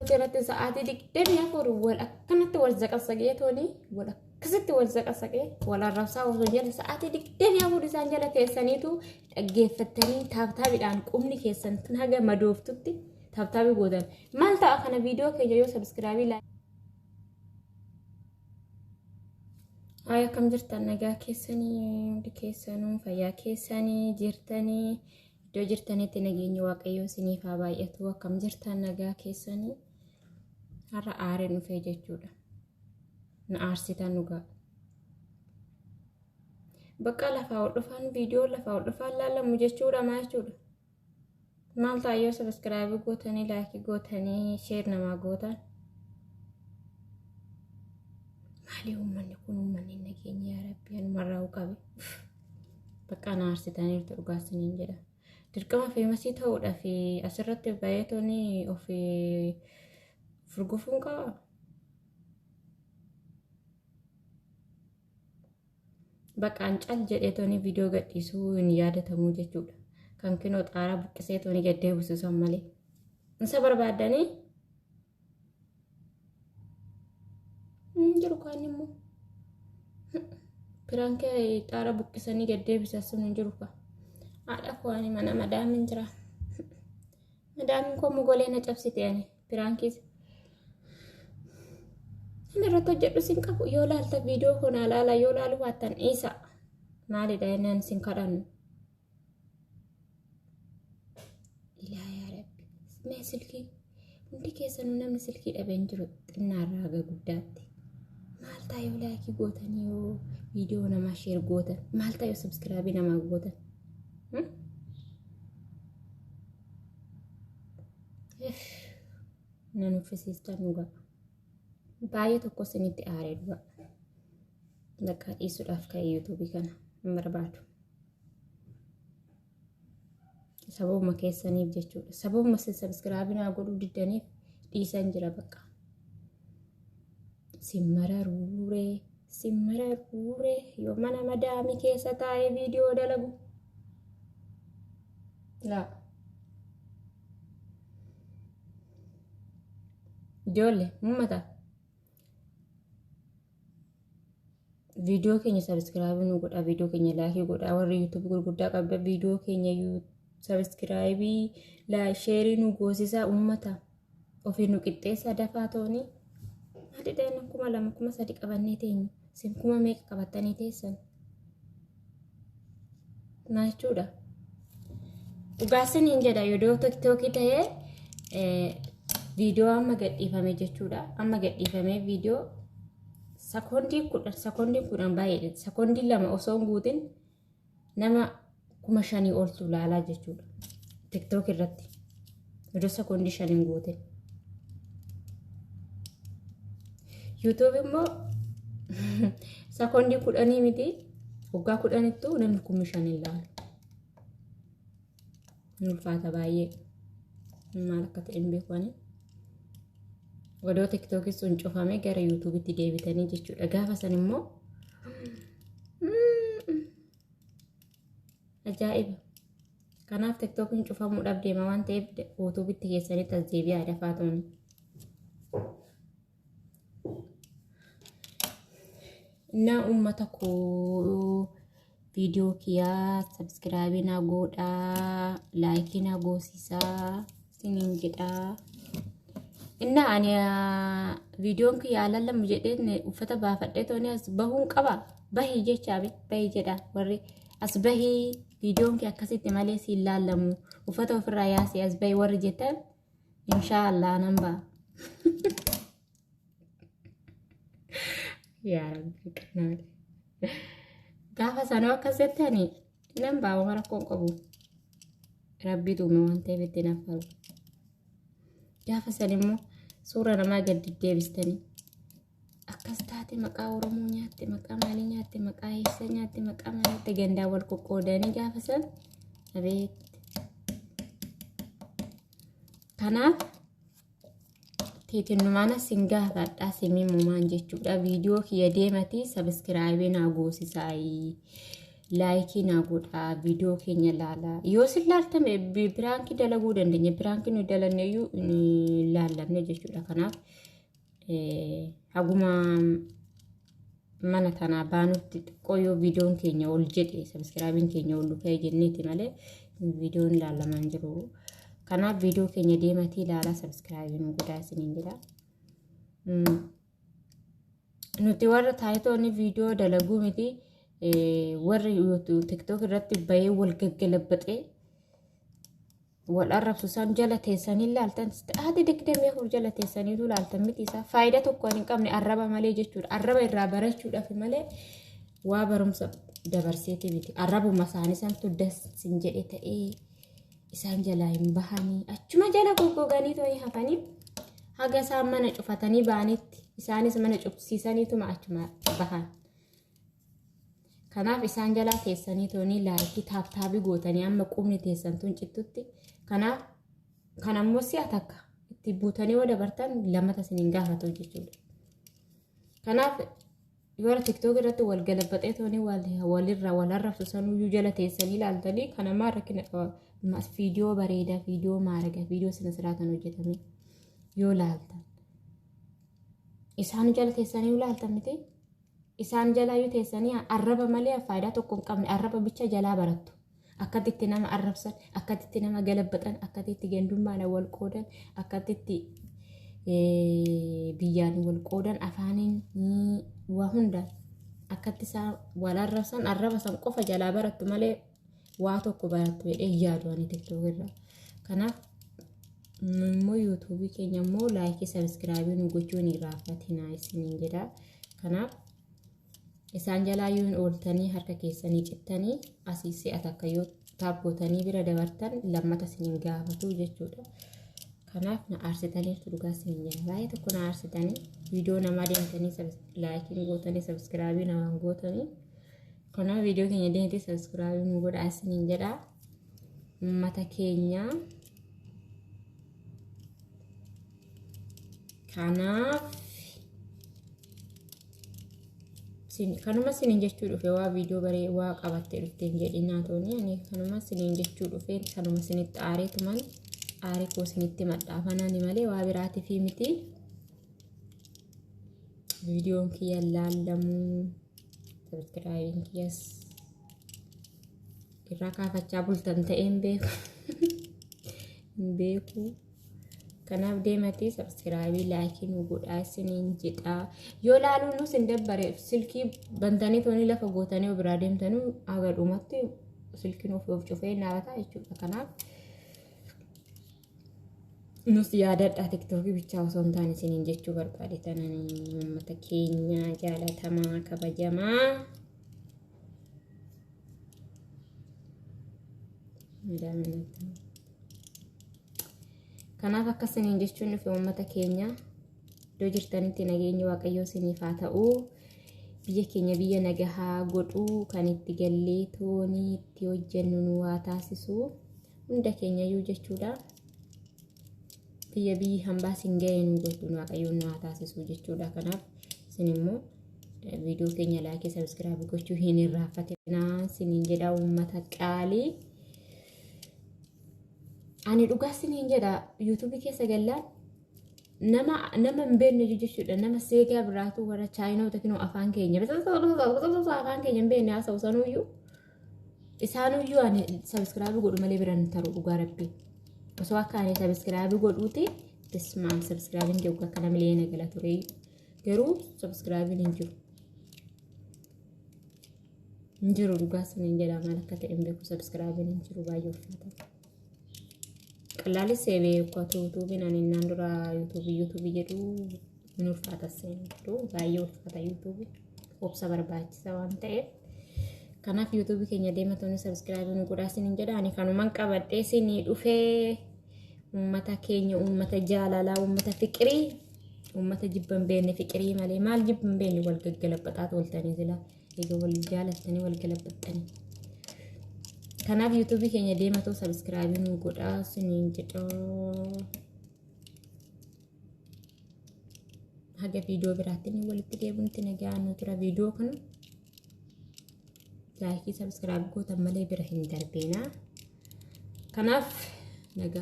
Irratti sa'aatii 24 wal akkanatti wal zaqasaqee tooni wal akkasitti wal zaqasaqee wal arrabsaa osoo jala sa'aatii 24 isaan jala teessaniitu dhaggeeffattanii taaptaabiidhaan qubni keessan haga madooftutti taaptaabii gootan. Maal ta'a kana viidiyoo keenya yoo sabiskiraabii laa. Haaya, akkam jirtan? Nagaa keessanii? Hundi keessanuu fayyaa keessanii jirtanii? Iddoo jirtanitti nageenyi Waaqayyoo isiniif haa baay'atu. Akkam jirtan? Nagaa keessanii? Har'a aareen dhufee jechuudha. Na aarsitan dhugaa. Bakka lafaa ol dhufaan viidiyoo lafaa ol dhufaan laalamu jechuudha maa jechuudha. Maal ta'a yoo sabiskiraayibii gootanii, laayikii gootanii, sheer namaa gootan? Maali uummanni kun, uummanni nageenya? Yaa Rabbi, anumarraa qabe. Bakka na aarsitaniirtu dhugaa isiniin jedha. Dirqama feemasii ta'uudhaaf asirratti baay'eetoon of furgufuun qaba. Bakka an cal jedhee tooni viidiyoo gadhiisuu hin yaadatamuu jechuudha. Kan kinoo xaaraa buqqisee tooni gad deebisu san malee. Isa barbaaddanii hin jiru kaan immoo. Piraankii xaaraa buqqisanii gad deebisan sun hin jiru kaa. Haadha koo, ani mana madaamin jira. Madaamin koo mogolee na cabsite ani piraankiis. Inni irratti hojjedhu sin qabu. Yoo laalta viidiyoo koo naa laala, yoo laaluu baattan dhiisa. Maalidha jennaan sin kadhannu. Ilaa yaa Rabbi. Mee silkii hundi keessanuu namni silkii dhabee hin jiru xinnaarraa haga guddaatti. Maal ta'a yoo laayikii gootanii, yoo viidiyoo namaa sheer gootan? Maal ta'a yoo sabskiraabii namaa gootan? Nan uffisiistan dhugaa. Baay'ee tokko isinitti aaree dhugaa. Bakka dhiisuudhaaf ka'e yuutuubii kana hin barbaadu. Sababuma keessaniif jechuudha. Sababuma isin sabiskiraabii naa godhuu diddaniif dhiisan jira bakka. Simmararuuree simmararuuree yoo mana madaamii keessa taa'ee viidiyoo dalagu. Laa. Ijoollee uummata, viidiyoo keenya sabiskiraabii nu godha, viidiyoo keenya laayikii godha. Warri yuutuubii gurguddaa qabda, viidiyoo keenya sabiskiraabii, sheerii nu goosisaa. Uummata ofii nu qixxeessaa dafaa tooni. Maalidha inni 2000, 3000 qabannee teenyu, isin kuma meeqa qabattanii teessan? Maal jechuudha? Dhugaa isiniin jedha, yoo tiktookii ta'ee viidiyoo amma gadhiifame jechuudha. Amma gadhiifamee viidiyoo sakoondii 10, sakoondii 10 baay'eedha. Sakoondii 2 osoo hin guutin nama 5000 oltu ilaalaa jechuudha. Tiktook irratti. Iddoo sakoondii 5 hin guutin. Yuutuub immoo sakoondii 10 miti, waggaa 10ttuu namni 5000 hin ilaalu. Ulfaata baay'ee. Maal akka ta'e hin beeku ani. Odoo tiktookii sun cufamee gara yuutuubitti deebitanii jechuudha. Gaafa san immoo ajaa'iba. Kanaaf tiktookiin cufamuudhaaf deema waan ta'eef yuutuubitti keessanitti as deebi'aa dafaa tooni. Innaa uummata koo, viidiyoo kiyyaa sabiskiraabii naa godhaa, laayikii naa goosisaa isiniin jedhaa. Innaa ani viidiyoon kiyyaa lallamu jedheen uffata baafadhee tooni as bahuun qaba. Bahii jechaa, bahii jedha warri, as bahii, viidiyoon kee akkasitti malee siin laallamu, uffata ofirraa yaasii as bahii warri jettan, inshaallah nan ba'a. Yaa Rabbi, kana gaafa sanoo akkas jettani nan ba'a, waan rakkoon qabu. Rabbiitu uume waan ta'eef itti nafaru. Gaafa san immoo suura namaa gad deddeebistanii akkas taate, maqaa Oromoo nyaatte, maqaa maalii nyaatte, maqaa eessa nyaatte, maqaa maal nyaatte, gandaa wal qoqqoodanii gaafa san abeet. Kanaaf teetinnumaan sin gaafadha, simimumaan jechuudha. Viidiyoo kiyya deematii sabiskiraayibii naa goosisaayii. Laayikii naa godhaa, viidiyoo keenya laalaa. Yoo isin laaltame piraankii dalaguu dandeenya. Piraankii nuyi dalanne iyyuu hin laallamne jechuudha. Kanaaf haguma mana tanaa baanutti xiqqoo yoo viidiyoon keenya ol jedhe, sabiskiraabiin keenya ol dhufee jenneeti malee viidiyoon ilaalamaa hin jiru. Kanaaf viidiyoo keenya deematii ilaalaa, sabiskiraabii nu godhaa isiniin jedha. Nuti warra taayitoonni viidiyoo dalaguu miti, warri TikTok irratti bahee wal gaggalabaxee wal arrabsu san jala teessanii ilaaltan, sa'aatii 24 jala teessaniitu ilaaltan miti. Isaa faayidaa tokko hin qabne, arraba malee jechuudha. Arraba irraa barachuudhaaf malee waa barumsa dabarseeti miti. Arrabuma isaanii santu dasin jedhe ta'ee isaan jalaa hin bahanii, achuma jala goggoganii to'ii hafanii, haga isaan mana cufatanii ba'anitti isaanis mana cufsiisaniituma achuma bahan. Kanaaf isaan jalaa teessanii toonii laayikii taaptaabii gootanii amma qubni teessan tun cittutti. Kanaaf kan ammoo si'a takka itti buutanii yoo dabartan lamata isiniin gaafatu jechuudha. Kanaaf yoo TikTok irratti wal galabaxee toonii walirraa wal arrabsu sanuyyuu jala teessanii ilaaltanii, kanamaa rakkina qaba. Viidiyoo bareedaa, viidiyoo maaragaa, viidiyoo sina siraataan hojjetame yoo laaltan. Isaan jala teessanii ilaaltan miti. Isaan jalaayyuu teessanii arraba malee faayidaa tokko hin qabne, arraba bicha jalaa barattu. Akkatti nama arrabsan, akkatti nama galabaxan, akkatti gandummaan wal qoodan, akkatti biyyaan wal qoodan, afaaniin waa hundaan akkatti isaan wal arrabsan, arraba san qofa jalaa barattu malee waa tokko barattu jedhee yaadu ani TikTok irraa. Kanaaf immoo yuutuubii keenya immoo laayikii sabiskiraabii nu gochuun hin irraanfatinaa isiniin jedha. Kanaaf isaan jalaa yoo hin ooltanii harka keessanii cittanii asii si'a takka yoo tap gootanii bira dabartan lammata isiniin gaafatu jechuudha. Kanaaf na aarsitaniirtu, dhugaa isiniin jedha. Baay'ee tokko na aarsitanii, viidiyoo namaa deemtanii laayikiin gootanii, sabiskiraabii namaan gootanii. Kanaaf viidiyoo keenya deemtee sabiskiraabii nu godhaa isiniin jedha. Uummata keenya. Kanaaf kanuma isiniin jechuu dhufe. Waa viidiyoo baree waa qabattee dhufteen jedhinaa tooni, ani kanuma isiniin jechuu dhufe, kanuma isinitti aareetuman aaree koo isinitti madhaafanani malee waa biraatiif miti. Viidiyoon kiyya laallamuu, sabiskiraabiin kiyyas irraa kaafachaa bultan ta'ee hin beeku. Hin beeku. Kanaaf deematii sabiskiraabii laayikii nu godhaa isiniin jedha. Yoo laaluun nus hin dabbare, silkii bantanii toonii lafa gootanii biraa deemtanuu haga dhumatti silkiin of of cufee naabataa jechuudha. Kanaaf nus yaadadhaa, tiktookii bichaa osoo hin taane isiniin jechuu barbaade tananii, uummata keenya jaalatamaa kabajamaa. Kanaaf akka isiniin jechuun dhufe, uummata keenya, iddoo jirtanitti nageenyi Waaqayyoo isiniif haa ta'u. Biyya keenya biyya nagahaa godhuu, kan itti gallee toonii itti hojjennu nu haa taasisu hunda keenyayyuu jechuudha. Biyya biyyi hambaas hin ga'e nu godhu Waaqayyoon nu haa taasisu jechuudha. Kanaaf isin immoo viidiyoo keenya laayikii sabiskiraabii gochuu hin irraanfatinaa isiniin jedha, uummata qaalii. Ani dhugaa isiniin jedha, yuutuubii keessa gallaan nama hin beekne jechuudha. Nama seegaa biraatu, warra chaayinoota kinoo afaan keenya hin beekne haasa'u sanuyyuu, isaanuyyuu ani sabiskiraabii godhu malee biraan taru, dhugaa rabbii. Osoo akka ani sabiskiraabii godhuuti, bismaan sabiskiraabiin jiru akka nama miliyoona gala ture, garuu sabiskiraabiin hin jiru. Hin jiru, dhugaa isiniin jedha, maal akka ta'e hin beeku, sabiskiraabiin hin jiru, baay'ee ulfaata. Qalaalis beeku yuutuubiin ani innaan dura yuutuubii jedhu hin ulfaata seenu, baay'ee ulfaata yuutuubii, obsa barbaachisa waan ta'eef. Kanaaf yuutuubii keenya deematoonni sabiskiraabii nu godhaa isiniin jedha. Ani kanuman qabadhee isinii dhufee, uummata keenya, uummata jaalalaa, uummata fiqirii, uummata jibba hin beekne, fiqirii malee maal jibba hin beekne, wal gaggalabbaxaa toltanii sila egaa wal jaalattanii wal galabbaxxanii. Kanaaf yuutuubii keenya deematoo sabiskiraabii nu godhaa isiniin jedha. Haga viidiyoo biraatti ni walitti deebinutti nagaa nu tura. Viidiyoo kana Laayikii sabskraayibii gootan malee bira hin darbinaa. Kanaaf nagaa.